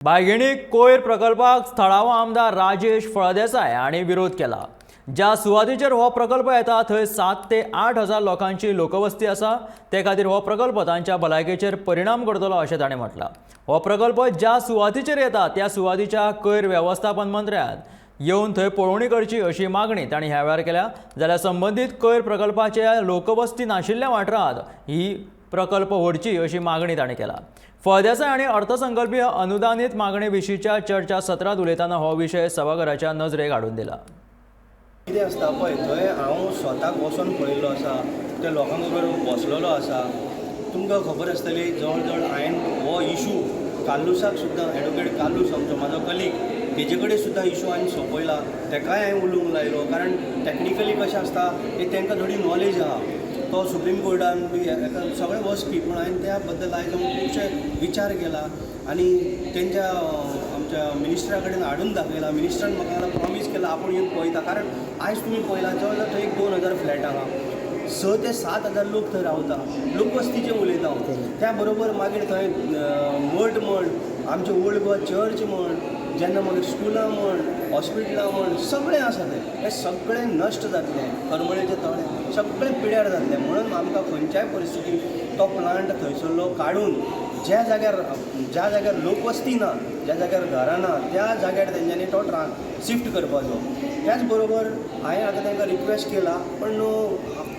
बायगिणी कोयर प्रकल्पाक थळावो आमदार राजेश फळदेसाय हांणी विरोध केला. ज्या सुवातेचेर हो प्रकल्प येता थंय 7 ते 8 हजार लोकांची लोकवस्ती आसा. ते खातीर हो प्रकल्प तांच्या भलायकेचेर परिणाम करतलो अशें ताणें म्हटलां. हो प्रकल्प ज्या सुवातेचेर येता त्या सुवातेच्या कोयर वेवस्थापन मंत्र्यान येवन थंय पळोवणी करची अशी मागणी तांणी ह्या वेळार केल्या. जाल्यार संबंदीत कोयर प्रकल्पाच्या लोकवस्ती नाशिल्ल्या वाठारांत ही प्रकल्प व्हरची अशी मागणी ताणें केला. फळदेसाय हांणी अर्थसंकल्पीय अनुदानीत मागणे विशींच्या चर्चा सत्रांत उलयतना हो विशय सभाघराच्या नजरेक हाडून दिला. कितें आसता पळय, थंय हांव स्वताक वचोन पळयल्लो आसा, त्या लोकां बरोबर बसलेलो आसा. तुमकां खबर आसतली, जवळ जवळ हांवें हो इशू कार्लुसाक सुद्दां, एडवोकेट कार्लूस आमचो म्हाजो कलीग, तेजे कडेन सुद्दां इशू हांवें सोंपयला. तेकाय हांवें उलोवंक लायलो, कारण टॅक्निकली कशें आसता हें तांकां थोडी नॉलेज आहा. तो सुप्रीम कोर्टान बी हेका सगळें वचपी, पूण हांवें त्या बद्दल आयज खुबशे विचार केला आनी तेंच्या आमच्या मिनिस्टरा कडेन हाडून दाखयला. मिनिस्टरान म्हाका प्रॉमीस केला, आपूण येवन पळयता. कारण आयज तुमी पळयला, जवळ जवळ थंय एक 2000 फ्लॅट आहा, 6 ते 7 हजार लोक थंय रावता. लोकवस्तीचें उलयता हांव. त्या बरोबर मागीर थंय मठ म्हण, आमचे ओल्ड गोवा चर्च म्हण, जेन्ना मागीर स्कुलां म्हण, हॉस्पिटलां म्हण, सगळें आसा थंय. हें सगळें नश्ट जातलें, करमळेचें तळें सगळें पिड्यार जातलें. म्हणून आमकां खंयच्याय परिस्थितीन तो प्लांट थंयसरलो काडून ज्या जाग्यार लोकवस्ती ना, ज्या जाग्यार घरां ना, त्या जाग्यार तेंच्यांनी तो शिफ्ट करपाचो. त्याच बरोबर हांवें आतां तांकां रिक्वेस्ट केला, पण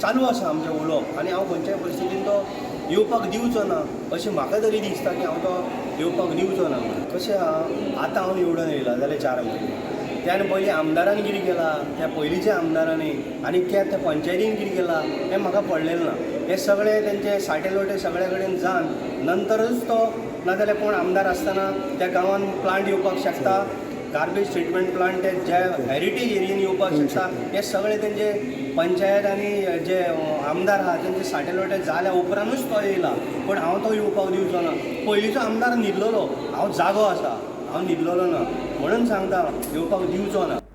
चालू आसा आमचें उलोवप आनी हांव खंयच्याय परिस्थितीन तो येवपाक दिवचो ना अशें म्हाका तरी दिसता की हांव तो येवपाक दिवचो ना म्हणून. कशें आहा, आतां हांव निवडून येयला जाल्यार 4 म्हयने, त्यान पयलीं आमदारान कितें केलां, त्या पयलींच्या आमदारांनी आनी त्या त्या पंचायतीन कितें केलां हें म्हाका पडलेलें ना. हे सगळे तेंचे साठे लोटे सगळे कडेन जावन नंतरच तो, नाजाल्यार कोण आमदार आसतना त्या गांवान प्लांट येवपाक शकता? गार्बेज ट्रिटमेंट प्लांट ते ज्या हेरिटेज एरियेन येवपाक शकता? हे सगळे तेंचे पंचायत आनी जे आमदार आहा तेंचे साठे लोटे जाल्या उपरांतूच तो येयला. पूण हांव तो येवपाक दिवचो ना. पयलींचो आमदार न्हिदलेलो, हांव जागो आसा, हांव न्हिदलेलो ना, म्हणून सांगता, येवपाक दिवचो ना.